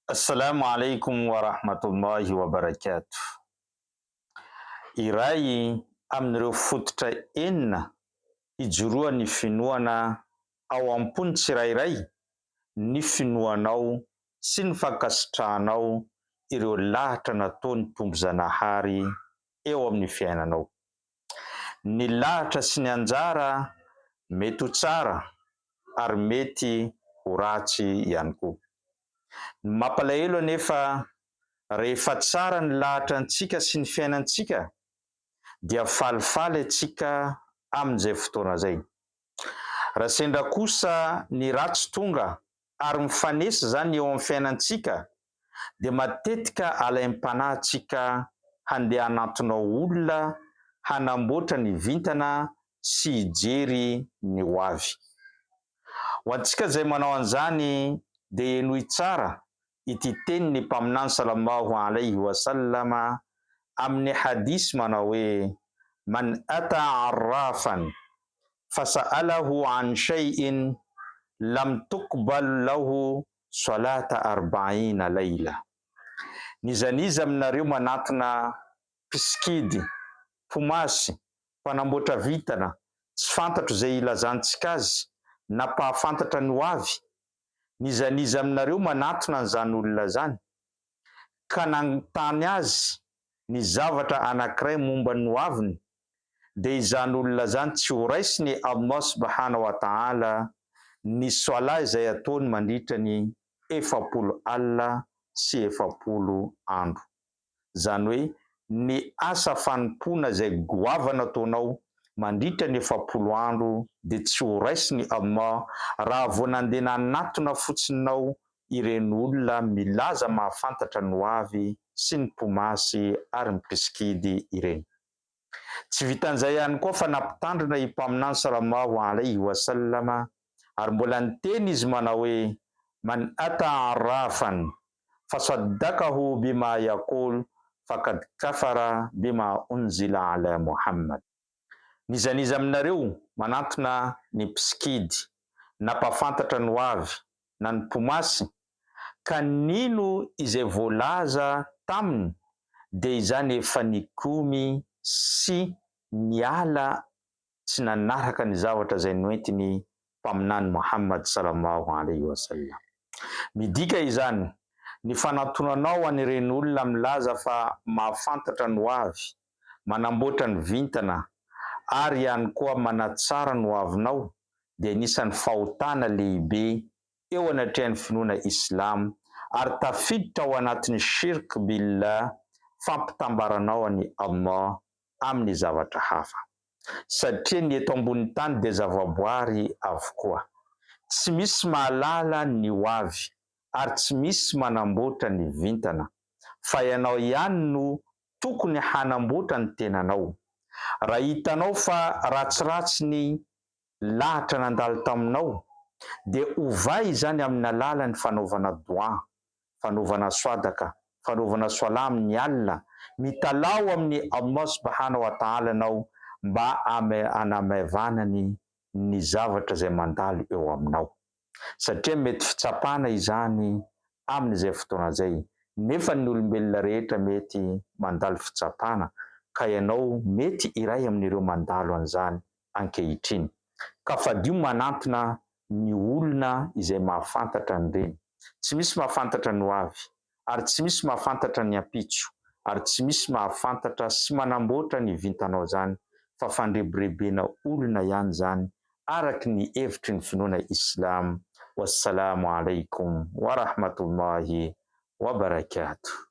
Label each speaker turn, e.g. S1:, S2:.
S1: Assalamu alaikum wa rahmatullahi wa barakatuh. Iray amin'ireo fototra enina ijoroan'ny finoana ao am-pon'ny tsirairay ny finoanao sy ny fankasitrahanao ireo lahatra nataon'ny Tompo Zanahary eo amin'ny fiainanao. Ny lahatra sy ny anjara mety ho tsara ary mety ho ratsy ihany koa. Ny mampalahelo anefa rehefa tsara ny lahatra antsika sy ny fiainantsika dia falifaly antsika amin'izay fotoana izay. Raha sendra kosa ny ratsy tonga ary mifanesy izany eo amin'ny fiainantsika dia matetika alaim-panahy tsika handeha hanantona olona hanamboatra ny vintana sy hijery ny ho avy. Ho antsika izay manao an'izany dia henoy tsara ity tenin'ny Mpaminany Salallahu alaihi wa sallam amin'ny hadith manao hoe, Man ata arrafan fasa'alahu an shay'in lam tuqbal lahu salata arba'ina layla. N'iza n'iza aminareo manatona mpisikidy, mpimasy, mpanamboatra vintana, tsy fantatro izay ilazantsika azy, na mpahafantatra ny ho avy, N'iza n'iza aminareo manatona an'izany olona izany, ka nanontany azy ny zavatra anankiray momba ny hoaviny, dia izany olona izany tsy ho raisiny Allah subhana wa ta'ala ny Swalah izay ataony mandritra ny 40 alina sy 40 andro. Izany hoe ny asa fanompoana izay goavana ataonao mandritra ny 40 andro dia tsy ho raisin'i Allah raha vao nandeha nanatona fotsininao ireny olona milaza mahafantatra ny hoavy sy ny mpimasy ary ny mpisikidy ireny. Tsy vitan'izay ihany koa fa nampitandrina i Mpaminany Salallahu alaihi wa sallam ary mbola niteny izy manao hoe, Man ata arrafan fasaddakahu bima yaqul faqad kafara bima unzila ala Muhammad. N'iza n'iza aminareo manantona ny mpisikidy na mpahafantatra ny hoavy na ny mpomasy ka nino izay voalaza taminy dia izany efa nikomy sy niala tsy nanaraka ny zavatra izay noentiny Mpaminany Muhammad Salallahu alaihi wa sallam. Midika izany, ny fanantonanao an'ireny olona milaza fa mahafantatra ny hoavy, manamboatra ny vintana ary ihany koa manatsara ny hoavinao dia anisan'ny fahotana lehibe eo anatrehan'ny finoana Islam ary tafiditra ao anatin'ny shirk billah fampitambaranao an'i Allah amin'ny zavatra hafa. Satria ny eto ambony tany dia zavaboary avokoa. Tsy misy mahalala ny ho avy ary tsy misy manamboatra ny vintana. Fa ianao ihany no tokony hanamboatra ny tenanao. Raha hitanao fa ratsiratsy ny lahatra nandalo taminao dia ovay izany amin'ny alalan'ny fanaovana doua, fanaovana swadaka, fanaovana swalah amin'ny alina, mitalaho amin'i Allah subhanahu wa ta'ala ianao mba hanamaivanany ny zavatra izay mandalo eo aminao. Satria mety fitsapana izany amin'izay fotoana izay, nefa ny olombelona rehetra mety mandalo fitsapana, ka ianao mety iray amin'ireo mandalo an'izany ankehitriny. Ka fadio manantona ny olona izay mahafantatra an'ireny. Tsy misy mahafantatra ny hoavy, ary tsy misy mahafantatra ny ampitso, ary tsy misy mahafantatra sy manamboatra ny vintanao izany fa fandrebirebena olona ihany izany araky ny hevitry ny finoana islam. Wassalamo alaikum warahmatullahi wabarakatuh.